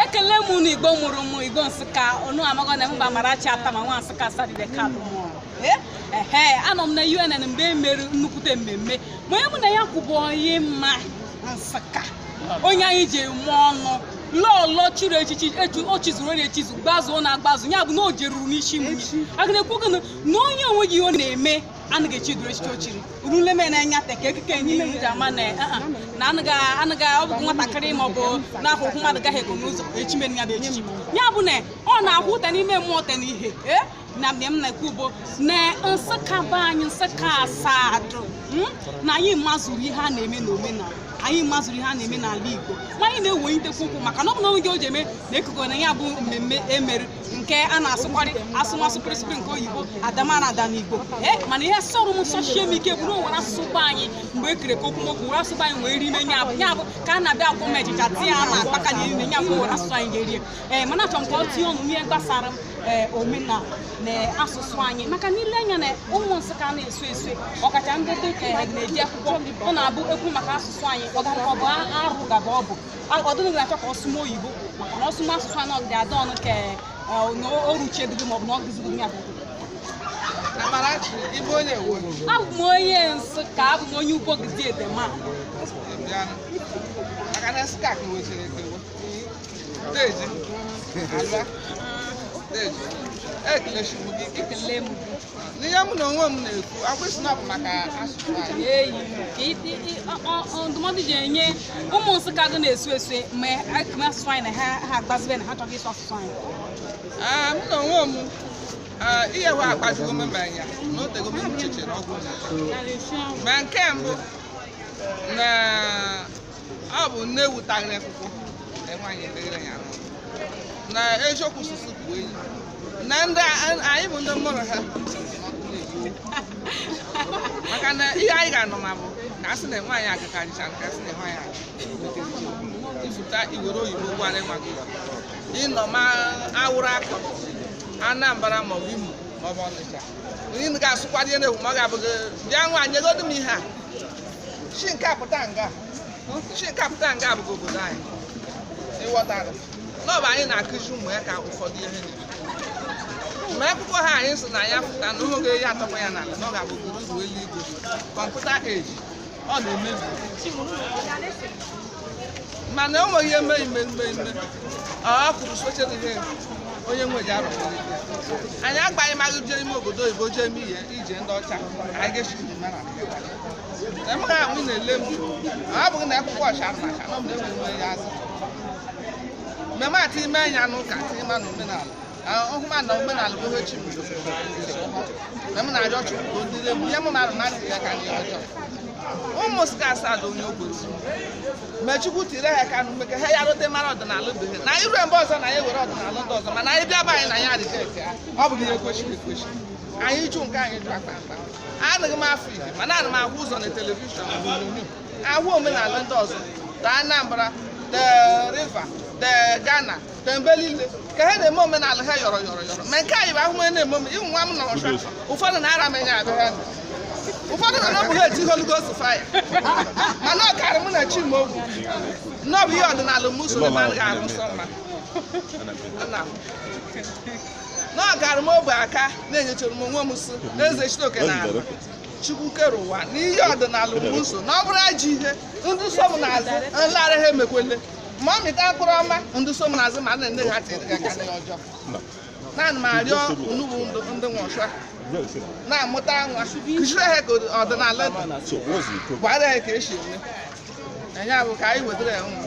Ekele m unu, Igbo mụrụ m, Igbo Nsụka. Unu amago na mba Amarachi Atama nwa Nsụka Sadide Kalụ. Ehe, anọ m na UNN mgbe e mere nnukwute mmemme, ma onye mụ na ya kwụbụ onye mma Nsụka, onye anyị ji eme ọnụ, lọlọ chiri echichi echu o chizuru onye echizu gbazuo na agbazu ya bụ na o jeruru n'isi nwunye. Aga na-ekwu gịnị na onye onwe gị ọ na-eme anaghị echiduru echichi o chiri uruleme na-enya te ka ekike n'ime ji ama na na anaghị anaghị ọ bụ nwatakịrị ma ọ bụ n'ahụhụ mmadụ gaghị ego n'ụzọ echimere ya bụ echichi, ya bụ na ọ na-ahụ ụta n'ime mmụọ te na ihe na mgbe m na-ekwu bụ na Nsụka be anyị, Nsụka asadụ, na anyị mazuru ihe a na-eme n'omenala anyị, mazuru ihe a na-eme n'ala Igbo, ma anyị na-ewelitekwa ụkwụ maka na ọ bụ na oge o ji eme na ekuko na ya bụ mmemme emerụ nke a na-asụkwarị asụmasụ pịrịsịpịrị nke oyibo adamara ada n'Igbo. Ee, mana ihe sọrọ m sọchie m ike bụ na o were asụsụ be anyị mgbe e kere ka okwumokwu were asụsụ be anyị wee rime nya bụ ka a na-abịa akwụ m echicha tinye ya na akpaka na ime nya bụ were asụsụ anyị ga-erie. Ee, mana achọrọ m ka ọ tinye ọnụ n'ihe gbasara m ee omenala na asụsụ anyị, maka na ile anya na ụmụ Nsụka na-esu esu, ọkacha ndị dị na-eji akwụkwọ, ọ na-abụ ekwu maka asụsụ anyị ọ ga ọ bụ arụ gaba ọ bụ ọdụnụ ga-achọ ka ọ sụma oyibo, maka na ọ sụma asụsụ anyị ọ dị ada ọnụ ka na o ruchiedogo maọbụ na ọ gụzigo ya bụ. Amarachi, ịbụ onye ewo? Abụ m onye Nsụka, abụ m onye Ugwuogidi Edema. Bịanụ. Maka na Nsụka kewechara ekewe. Deji, alụa. Deji, ekelechukwu gị. Ekele m. N'ihe mụ na onwe m na-ekwu, akwụsị na ọ bụ maka asụsụ anyị. Eyi ka ndụmọdụ ji enye ụmụ Nsụka gị na-esu esu ma ekeme asụsụ anyị na ha ha agbazibe na ha chọghị ịsụ asụsụ anyị. Ah, mụ na onwe m, ihe wa akpazigo m anya na o tego m nchere ọgwụ na ma nke mbụ na ọ bụ nne wutaghịrị akwụkwọ enweanyị eleghere ya ahụ na eziokwu sụsụ bụ enyi na ndị anyị bụ ndị mụrụ ha, maka na ihe anyị ga-anọ ma bụ ka a sị na nwaanyị agakarịcha, ka a sị na nwaanyị ifụta iwere oyibo gwara nwa gị ịnọ ma awụrụ akọ Anambra maọbụ Imo maọbụ Ọnịcha, onye ga-asụkwa ihe na-ekwu ma ọ ga-abụ gị bịa nwa nyegodu m ihe a chi nke a pụta nga chi nke a pụta nga abụghị obodo anyị ịghọtara na ọ bụ anyị na-akụzi ụmụ ya ka ụfọdụ ihe na-eme ma akwụkwọ ha anyị sị na ya pụta na oge ya atọkwa ya n'ala na ọ ga-abụ gburugburu eluigwe computer age ọ na-emebi, mana o nweghị ihe eme ime ime ime ọ kwuru sochie ihe onye nwe ji arọ anyị agbaghị maghị jee ime obodo oyibo jee eme ihe ije ndị ọcha anyị ga-esi na m ha ahụ na-ele m ọ bụghị na akwụkwọ ọcha macha na ọ bụ na enwere ya azụ mmemme atụ ime anya n'ụka tinye na omenala ọhụma na omenala bụ ihe chi m na m na-arịọ Chukwu ka o dịrị m ihe m marụ mmadụ ya ka ndị ọjọọ ụmụ Nsụka asaa onye ogbochi mgbe Chukwu tiri ha ka mgbe ka ha ya rute mara ọdịnala be ha na anyị rue mgbe ọzọ na anyị were ọdịnala ndị ọzọ, mana anyị bịa be anyị na anyị reject ya, ọ bụghị ihe kwesịrị ekwesị. Anyị jụ nke anyị jụ akpa akpa anaghị m afọ ihe, mana ana m ahụ ụzọ na television na onyonyo ahụ omenala ndị ọzọ te Anambra, te River, te Ghana, te mbe niile ka ha na-eme omenala ha yọrọ yọrọ yọrọ, ma nke anyị bụ ahụ onye na-eme ome ịhụ nwa m nọ ọcha, ụfọdụ na-ara m enye abịa ha, ụfọdụ na ọ bụ ha eti Holy Ghost fire, mana ọ karị mụ na Chimogwu na ọ bụ ihe ọdịnala m usoro ebe anaghị arụ nsọ mma na ọ gara m ogbe aka na-enyechara m onwe m sị eze Chitoke na ala Chukwu kere ụwa na ihe ọdịnala m so na ọ bụrụ ajọ ihe ndị so m n'azụ nlara ha emekwele ma ọ mịta mkpụrụ ọma ndị so m n'azụ ma na nne ha tiri aka n'ihe ọjọọ. Naanị m arịọ unu bụ ndị nwọcha na-amụta nwa, kụziere ha ka ọdịnala dị, gwara ha ka esi eme enye bụ ka anyị wetara ya ụmụ